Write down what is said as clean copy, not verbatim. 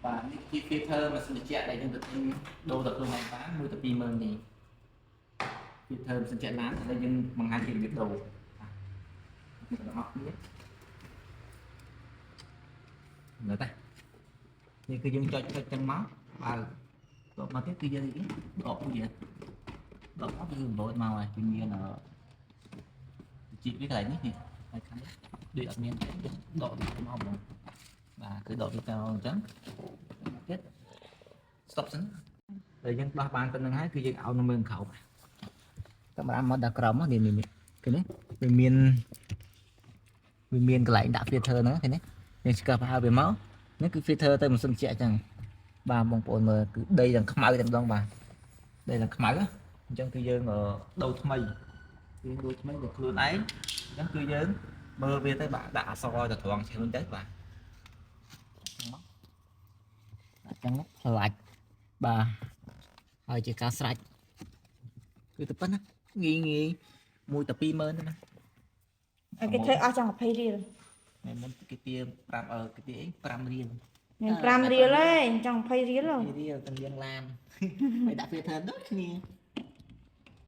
បាទនេះជា filter ម៉ាស៊ីនត្រជាក់ដែលយើងទៅទិញដូរទៅខ្លួនឯងបានមួយទៅ20000នេះ filter ម៉ាស៊ីនត្រជាក់ឡានដែលយើងបង្ហាញពីរបៀបដូរបាទទាំងអស់គ្នាមើលតានេះគឺយើងចុចចុចចឹងមកបើតបមកទៀតគឺយើងដកវាដកមកគឺលោតមកហើយគឺមានអឺជីកវាកន្លែងនេះនេះហើយខាងនេះដូចអត់មានទេយើងដកវាមកហ្មងបាទគឺដកវាចោលអញ្ចឹងទៀត stop សិនតែយើងដោះបានប៉ុណ្្នឹងហើយគឺយើងឲ្យនៅមើលក្រោមកាមេរ៉ាមកដល់ក្រោមនេះនេះនេះឃើញទេវាមានវាមានកន្លែងដាក់ filter ហ្នឹងឃើញទេយើងឆ្កឹះប្រហើវាមកនេះគឺ filter ទៅម៉ាស៊ីនត្រជាក់អញ្ចឹងបាទបងប្អូនមើលគឺដីទាំងខ្មៅតែម្ដងបាទដីទាំងខ្មៅអញ្ចឹងគឺយើងដូរថ្មីយើងដូរថ្មីដល់ខ្លួនឯងអញ្ចឹងគឺយើងមើលវាទៅបាទដាក់អក្សរទៅត្រង់ជាងទៅបាទអញ្ចឹងផ្លាច់បាទហើយជាការស្រេចគឺទៅប៉ុណ្ណាងាយងាយមួយទៅ20000ទេណា ហើយគេធ្វើអស់ចង់20រៀល ថ្ងៃមុនគេទា5អឺគេទាអី5រៀល មាន5រៀលទេចង់20រៀលហ៎ 2រៀលទាំងលៀងឡានហើយដាក់ filter ដូចគ្នា។